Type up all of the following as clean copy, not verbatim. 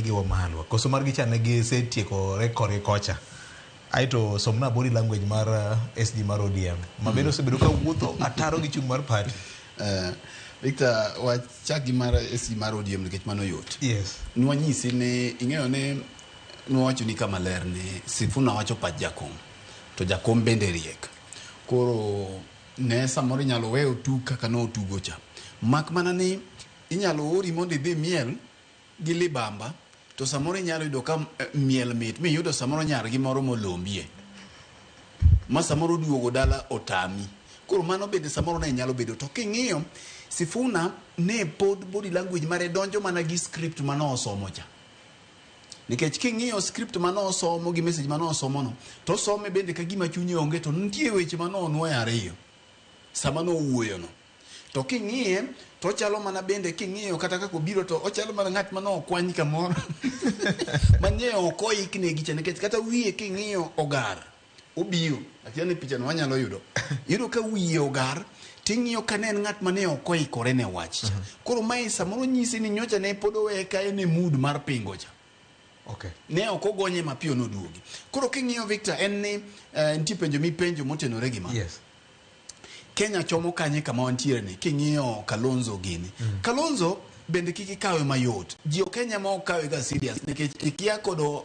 gi Wamalwa koso margi cha ne gisetiekore korgi kocha aeto somna body language mar SG mar ODM ma bende osebedo ka wuotho ataro gi chung' mar party. Victor, wachak gi mar SG mar ODM nikech mano yot. Yes. Nwanyisi ni ing'eyo ni nwawacho ni kama ler ni Sifuna wacho pach jakom to jakom bende riek. Koro ne samoro inyalo weyo otug kaka notugo cha. Mak mana ni inyalo ori mondo idhi miel gi libamba to samoro inyalo yudo ka miel mit miyudo samoro nyargi moro molombie ma samoro duogo dala otami. Koro mano bende samoro ne nyalo bedo. To king'iyo Sifuna ne pod body language mare donjo mana gi script mane osomo cha. Nikech king'iyo script mane osomo gi message mane osomo no, to osome bende ka gima chunye onge to nitie weche mane onwoyo ariyo sama nowuoyo no. To king'iye to ochalo mana bende king'iyo kata kaka obiro to ochalo mana ng'at mane okwany kamoro manye ok oikne gicha nikech kata wiye king'iyo ogar obiro akia ni pichano wanyalo yudo iyudo ka wiye ogar ting'iyo ka ne en ng'at mane ok oikore ne wach cha. Koro mae samoro nyisi ni nyocha ne pod oweye ka en e mood mar pingo cha. Okay. Ne ok ogonye mapiyo noduogi. Koro king'iyo Victor en ni nitie penjo mipenjo motenore gi ma. Yes. Kenya chomo kanye kama wantiere ni king'iyo Kalonzo gini. Kalonzo bende kik ikawe mayot. Ji ok Kenya ma ok kawe ga serious nikech ikia kodo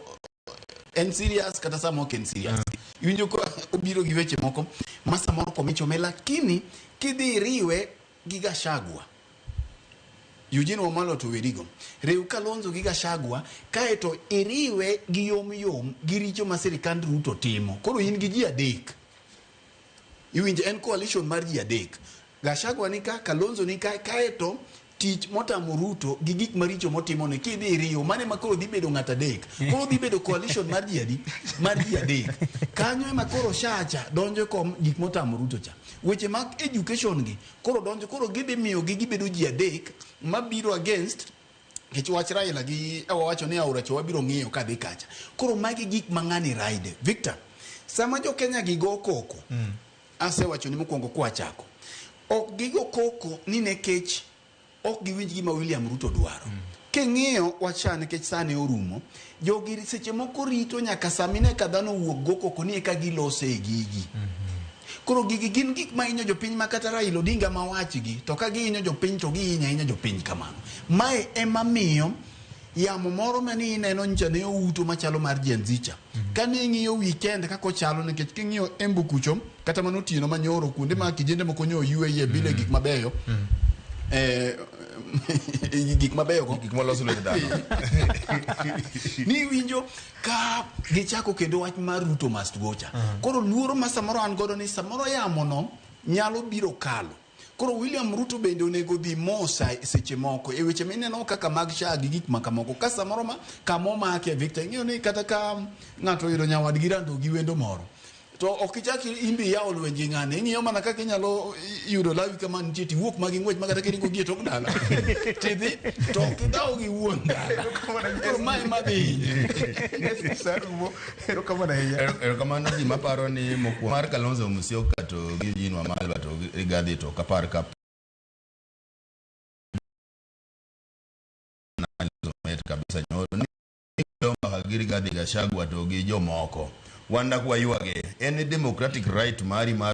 en serious kata sama ok en serious. Iwinjo ka obiro gi weche moko ma samoro komichome lakini kidhi iriwe gi Gachagua Eugene Wamalwa to werigo. Riw Kalonzo gi Gachagua kaeto iriwe gi yom yom gi richo ma sirikand Ruto timo. Koro in gi ji adek. Iwinjo en coalition mar ji adek. Gachagua ni ka, Kalonzo ni ka, kaeto tich motamo Ruto gi gik maricho motimo ni kidhi iriwo mane ma koro dhi bedo ng'at adek. Koro dhi bedo coalition mar ji adi? Mar ji adek. Kanyo ema koro Shacha donjo kom gik motamo Ruto cha. Weche mag education gi koro donjo koro gidhi miyo gi gibedo ji adek mabiro against nikech wach Raila gi wawacho ni aora cha wabiro ng'iyo kadhi kacha. Koro magi gik ma ng'ani ride. Victor, sama jo Kenya gi go koko, asewacho ni mokwongo kwachako, ok gigo koko ni nekech ok giwinj gima William Ruto dwaro. King'iyo wach nikech sani orumo, jogi seche moko rito nyaka samine ka dhano owuok go koko ni eka gilose e gigi. Koro gigi gin gik ma hinyo jopiny ma kata Raila Odinga ma wachgi to ka gihinyo jopiny to gihinyo ahinya jopiny kamano. Mae ema miyo yamo moro mane ineno ncha ne outo machalo mar Gen Z cha. Kane ing'iyo weekend kaka ochalo nikech king'iyo Embu kucho kata mana otieno manyoro kuonde ma kijende moko nyo oyueye bile gik mabeyo. Gik mabeyo go Gik molos lwet dhano. ni iwinjo ka gichako kendo wach mar Ruto must go cha. Koro luoro ma samoro an godo ni samoro yamo no nyalo biro kalo. Koro William Ruto bende onego dhi mos seche moko e weche mineno kaka mag SHA gi gik ma kamoko. Ka samoro ma kamomake Victor ing'eyo ni kata ka ng'ato oyudo nyawadgi rando gi wendo moro to ok ichak imbi iyawo lweny gi ng'ane ing'iyo mana kaka inyalo yudo lawi kama nitie tiwuok ma gi ng'wech ma kata kiringo gi e tok dala tidhi to ok idhaw gi wuon dala. Koro mae ema dhi hinye. Sarumo, erokamano ahinya. Erokamano ji maparo ni mokwongo mar Kalonzo Musyoka to gi Eugene Wamalwa to gi Rigathi to ok apar ka met kabisa nyoro ni mbaka gi Rigathi Gachagua to gi jomoko wan dak waywage en democratic right mari mar